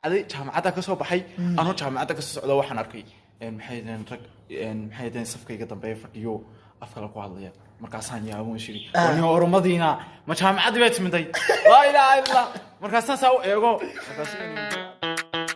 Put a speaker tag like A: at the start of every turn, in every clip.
A: Aday jaamacadda ka soo baxay, anoo jaamacadda ka soo socda, waxaan arkay maxay yidhahdeen, rag maxay yidhahdeen, safkayga dambeeya fadhiyo, af kale ku hadlaya. Markaasaan yaabo, shiri wani oromadiina ma jaamacaddii bay timiday? Laa ilaaha illa Allah. Markaasaan saa u eego, markaasuu.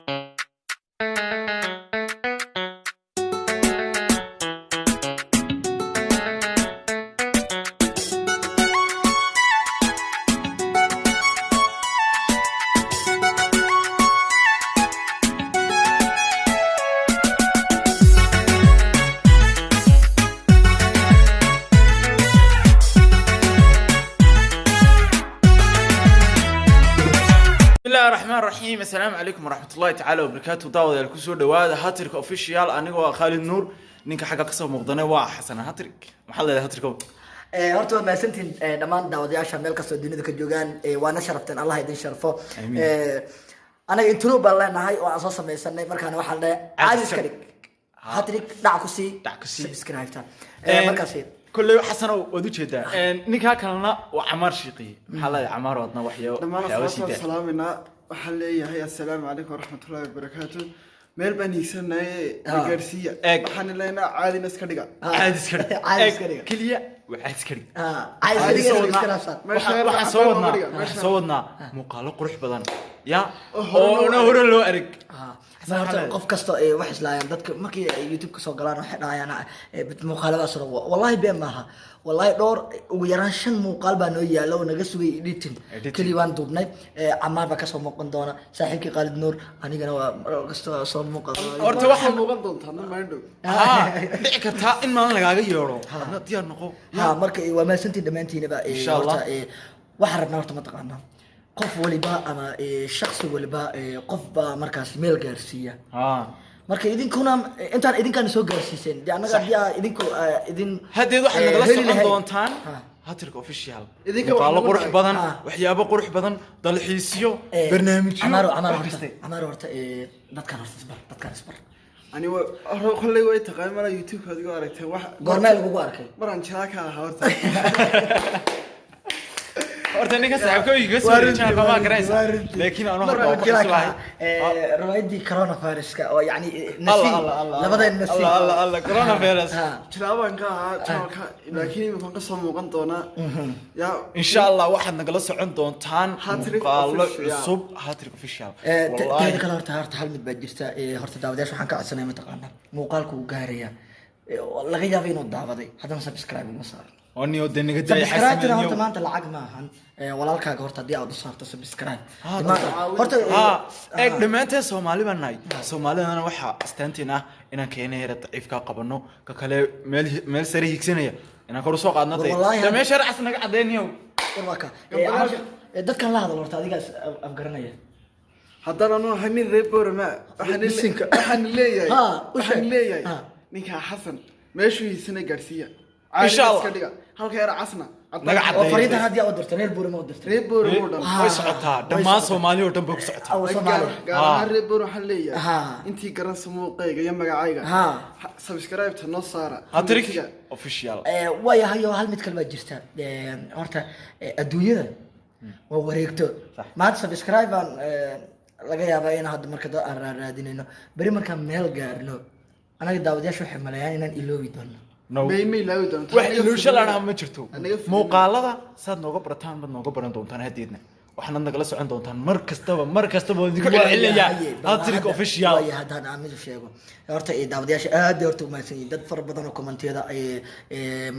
A: Bismillahi raxmaan raxiim. Assalaamu calaykum waraxmatullahi tacaala wabarakaatu. Daawadayaal, kusoo dhawaada Hatrik Official. Aniga waa Khaalid Nuur, ninka xagga kasoo muuqdana waa Xasan Hatrik. Maxaad leedahay, Hatrikow?
B: Horta waa mahadsantihiin dhammaan daawadayaasha meel kastoo dunida ka joogaan. Waana sharafteen, Allah idin sharfo.
A: Amiin.
B: Anaga intro baan leenahay oo aan soo samaysanay. Markaana waxaan leeyahay caadi iska dhig, Hatrik dhac ku sii,
A: Dhac ku sii.
B: Subscribe-ta markaasi.
A: Kolley Xasanow, waad ujeedaa, ninkaa kalena waa Camaar Shiiqiye. Maxaa leedahay, Camaar? Wadna waxyaabo
C: Dhammaan
A: waxyaabo
C: asxaabtaan
A: siidaa.
C: salaaminaa. Waxaan leeyahay assalaamu calaykum waraxmatullahi wabarakaatu. Meel baan hiigsanaye gaarsiiya.
A: Eeg.
C: Waxaan leenahay caadina iska dhiga.
A: Caadi iska dhig.
B: Caadi
A: Eeg,
B: iska dhiga.
A: Keliya waa caadi iska dhig.
B: Caadi iska dhiga,
A: Soo wadnaa.
B: subscribe saar.
C: Meesha
A: Waxaan soo
C: cadaan
A: wadnaa
C: looga dhiga,
A: waxaan
C: meesha.
A: soo wadnaa muuqaalo qurux badan ya
C: Oo hore loo
A: oona
C: arag.
A: hore loo arag.
B: Ma horta qof kasta wax islaayaan dadka markii ay YouTube kasoo galaan, waxay dhahayaan muuqaaladaas rabo. Wallahi been maaha, wallahi dhowr, ugu yaraan shan muuqaal baa noo yaala oo naga sugay editing.
A: Editing.
B: Keli waan duubnay. Camaar baa kasoo muuqan doona, saaxiibkii Khaalid Nuur. Anigana waa mar kasta waa soo muuqan.
A: Horta
C: waxaa
A: waxaan
C: muuqan doontaa na maandhow.
A: Haa, dhici kartaa in maalin lagaaga yeedho, adna diyaar noqo.
B: Ha, marka waa mahadsantiin dhammaantiinaba.
A: Insha Allah.
B: Horta waxaan rabnaa horta, mataqaanaa, qof waliba ama shaksi waliba qof baa markaas meel gaarsiiya. Marka idinkuna intaan idinkaan soo gaarsiiseen dee annaga haddii aa idinku idin
A: Haddeed waxaad nagala
B: heli
A: socon
B: lahayn.
A: doontaan Hatrika Official.
C: Idinka
A: Muuqaalo
C: wax
A: qurux
C: nagu
A: badan, waxyaabo qurux badan, dalxiisyo, barnaamijyo,
B: Camaaro, Camaaro,
A: wax
B: horta
A: kaste.
B: Camaaro, horta dadkaan horta isbar, dadkaan isbar.
C: Ani hore kolley way taqaan mala YouTube adigo aragtay wax.
B: Goormee lagugu arkay?
C: Maraan jilaa ka ahaa horta.
A: Horta ninka saaxiibkooyinka ka soo wareejinaya ma garanaysa, laakiin anu hadda waan ku cusubahay.
B: Riwaayadii coronaviruska oo yani
A: Allah,
B: nasiib
A: Allah, Allah,
B: labadeen nasiib.
A: Allah, Allah, Allah, coronavirus.
C: Jilaa baan ka ahaa channelka, laakiin iminkaan kasoo muuqan doonaa ya.
A: Insha Allah waxaad nagala socon doontaan
C: Hattrick
A: muuqaalo
C: Official.
A: cusub, Hattrick Official. Wallahi.
B: Teeda kale, horta hal mid baa jirta. Horta daawadayaasha waxaan ka codsanaya, mataqaanaa, muuqaalku uu gaaraya. Laga yaabo inuu daawaday, haddana subscribe uma saaran.
A: Oo niyo dee naga daaya.
B: Subscribe-tana horta
A: Xasananiyo.
B: maanta lacag maahan. Walaalkaaga horta haddii aad u saarto subscribe
A: Ah,
B: maanta horta
A: ha eeg, dhammaanteen Soomaali baan nahay. Soomaalidana waxaa astaanteen ah inaan keena yara daciifkaa qabano, ka kale meel meel sare higsanaya inaan kor usoo qaadno. Dee
B: Wallahi
A: dee meesha racas naga cadeyniyow.
B: War waa ka dadkan la hadal horta, adigaas afgaranaya.
C: Haddaan anu ahay nin reer Boorama, waxaan
B: Bisinka.
C: waxaan leeyahay
B: Ha, u
C: waxaan
B: sheeg.
C: leeyahay ninkaa Xasan meeshuu hiisana gaarsiiya.
A: Insha
C: Caadina
A: Allah.
C: iska dhiga, halka yara casna.
A: Naga
B: Oo
A: caddeeyo.
B: fariintan haddii aad u dirtay reer Buurama u dirtay.
C: Reer Boorama oo dhan.
A: Way socotaa, dhammaan Soomaali oo dhan bay ku socotaa.
B: Aw, Soomaali.
C: Gaar ahaan reer Boorama waxaan leeyahay intii garansa muuqayga iyo magacayga, subscribe-ta noo saara.
A: Hattrick
C: Commentiga.
A: Official.
B: Waayahayo, hal mid kale baa jirta. Horta adduunyada waa wareegto. Maanta subscribe baan laga yaabaa in hadda marka dad aan raadinayno, beri markaan meel gaarno, anaga daawadayaasha waxay maleeyaan inaan iloobi doono.
A: No.
C: May ilaawi doonto.
A: Wax iluusho la dhaha ma jirto.
C: Anaga fulin.
A: Muuqaalada saad nooga barataan baad nooga baran doontaan. Haddeedna waxaad nagala socon doontaan mar kastaba, mar kastaba waan idinku celcelinayaa Hattrick Official.
B: Waaya, haddaan aan mid sheego horta, daawadayaasha aad bay horta umahadsan yihiin. Dad fara badan oo commentiyada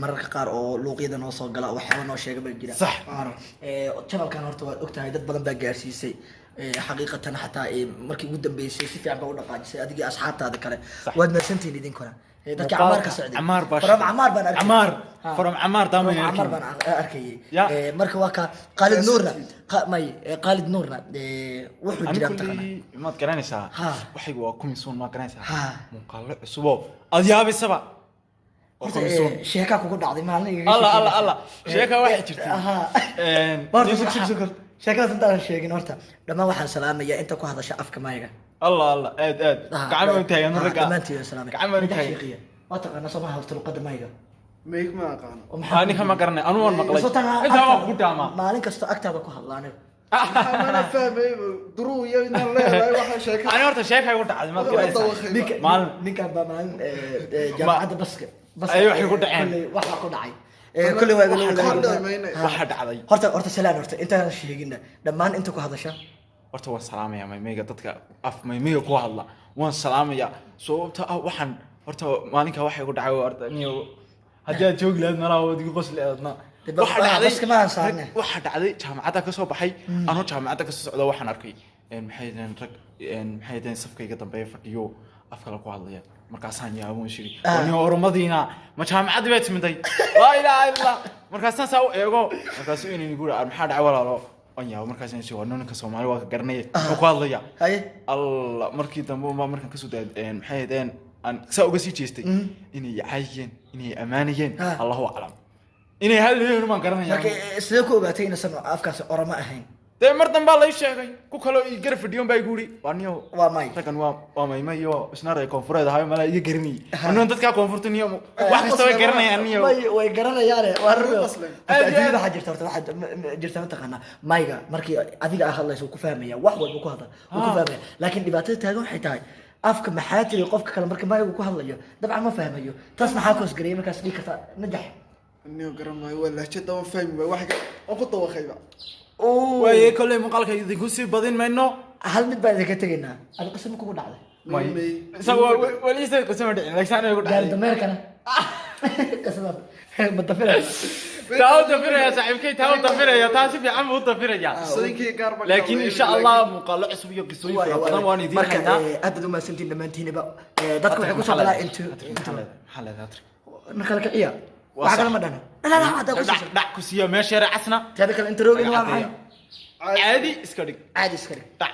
B: mararka qaar oo luuqyada noo soo gala, waxyaaba noo sheega baa jira. Channelkan horta waad ogtahay, dad badan baa gaarsiisay. Xaqiiqatan xataa markii ugu dambeysay si fiican baa u dhaqaajisay adigii asxaabtaada kale. Waad mahadsantihiin idinkuna. Dadkii Camaar ka socday.
A: Camaar baa
B: From
A: sheegay.
B: Camaar baan arkay.
A: Camaar. From Camaar daaman
B: From Camaar
A: arkay.
B: baan arkayay.
A: Ya.
B: Marka waa ka Khaalid Nuurna may Khaalid Nuurna wuxuu
A: Ani
B: jiraa, mataqaanaa.
A: Kulley maad garanaysaa? Waxaygu waa coming soon, maad garanaysaa? Muuqaalo cusuboo aad yaabaysaba oo
B: Horta
A: coming soon.
B: Sheekaa kugu dhacday maalin igaga
A: Allah,
B: sheekeynaysa.
A: Allah, Allah. Sheeka waxay jirtay.
B: Horta
A: nin
B: sug, sug, sug, horta. Sheekadaas intaanan sheegin, horta dhammaan waxaan salaamayaa inta ku hadasha afka mayga.
A: Allah, Allah, aad aad gacan baan u taagan ragga.
B: Dhammaantiin waan salaamaya.
A: Gacan baan u
B: Madax
A: taagan.
B: Sheekiya. Waa taqaanaa soo maha horta luqadda mayga?
C: Mayg ma aqaano.
B: Oo
A: Haa, ninka ma garanay, anu waan maqlay.
B: Soo tagaa
A: Intaa waan
B: agtaada-
A: kugu dhaamaa.
B: Maalin kasta agtaada ku hadla aniga.
C: Mana fahmay duruu iyo inaan leedahay waxa sheeka.
A: Ani horta sheekay ku dhacday, maad
C: Waa
A: garanaysaa.
C: dawaqay.
A: Maalin
B: Ninkan baa maalin jaamacadda baska baska
A: Ay, waxay ku dhaceen.
B: Kolley waxaa ku dhacay. Kolley waa idin
C: Waxa
B: wadaagi
C: ku dhacay.
A: Waxaa dhacday.
B: Horta salaan, horta intaan sheegina dhammaan inta ku hadasha.
A: Horta waan salaamayaa maymayga, dadka af maymayga ku hadla waan salaamayaa, sababta ah waxaan horta maalinka waxay ku dhacay, horta niyo haddii aad joogi lahayd malaha waad igu qosli aadna.
B: Dee baska ma aan saarne.
A: Waxaa dhacday, jaamacadda ka soo baxay, anoo jaamacadda ka soo socda waxaan arkay maxay yidhahdeen, rag maxay yidhahdeen, safka iga dambeeya fadhiyo, af kale ku hadlaya. Markaasaan yaabo, shiri, niyo oromadiina ma jaamacaddii bay timiday? Laa ilaaha illa. Markaasaan saa u eego, markaasuu inay igu yidhi, "Maxaa dhacay, walaalo?" Waan yaabo, markaasaan shi, waa ninka Soomaali waa ka garanaya, muxuu ku hadlaya? Alla, markii dambe unbaa markaan kasoo daa maxay ahaydeen, aan saa uga sii jeestay inay caayiyeen, inay ammaanayeen. Allahu aclam inay hadlayeen baan garanaya.
B: Marka sidee ku ogaatay inaysan afkaasi Oromo ahayn?
A: Dee mar dambaa lay sheegay, ku kaloo ii garab fadhiyon baa igu yidhi, waa niyo
B: Waa may.
A: Raggan waa maymay iyo isna reer koonfureed ahayo, malaa iga garanayay. Anuun dadkaa koonfurta niyo wax kasta way garanayaan niyo.
B: Way garanayaane, waa run.
C: Qosleen.
B: Horta
A: Aad iyo
B: adduunyada
A: aad.
B: waxaa jirta, horta waxaa jirta mataqaanaa, mayga markii adiga aa hadlayso wuu ku fahmaya, wax walba ku hadla wuu ku fahmaya, laakiin dhibaatada taagan waxay tahay afka maxaa tiri qofka kale marka maygu ku hadlayo dabcan ma fahmayo. Taas maxaa ku hosgareeyay markaas dhihi karta najax?
C: Niyo garan maayo, waa lahjada, waan fahmi waay, wax waan ku dawaqayba.
A: Waaye kolley muuqaalka idinku sii badin mayno.
B: Hal mid baan idinka tegaynaa. Adi qisama kugu dhacday?
A: May. Isaga weli isaga qisama dhicin, laakiin aniga ku
B: Gaari
A: dhacday.
B: dameerkana qisadan ma dafiraya?
A: Taa u dafiraya saaxiibkay, taa u dafiraya, taa si fiican buu u dafiraya.
C: Qisooyinkii gaar baan ka
A: Laakiin
C: hadlay,
A: insha Allah muuqaalo cusub iyo qisooyin fara badan waan idiin
B: Marka
A: haynaa.
B: Aad baad umahadsantiin dhammaantiinaba. Dadka waxay kusoo galaa into
A: Maxaa leedahay, Hatrik?
B: Na kala kiciya.
A: Waa
B: Waxa
A: sax.
B: kale ma dhana la hadda ku
A: Dhac
B: siiso.
A: Dhac ku siiya meesha yare casna.
B: Teeda kale inta roogina waa maxay?
A: Caadi iska dhig.
B: Caadi iska dhig.
A: Dhac.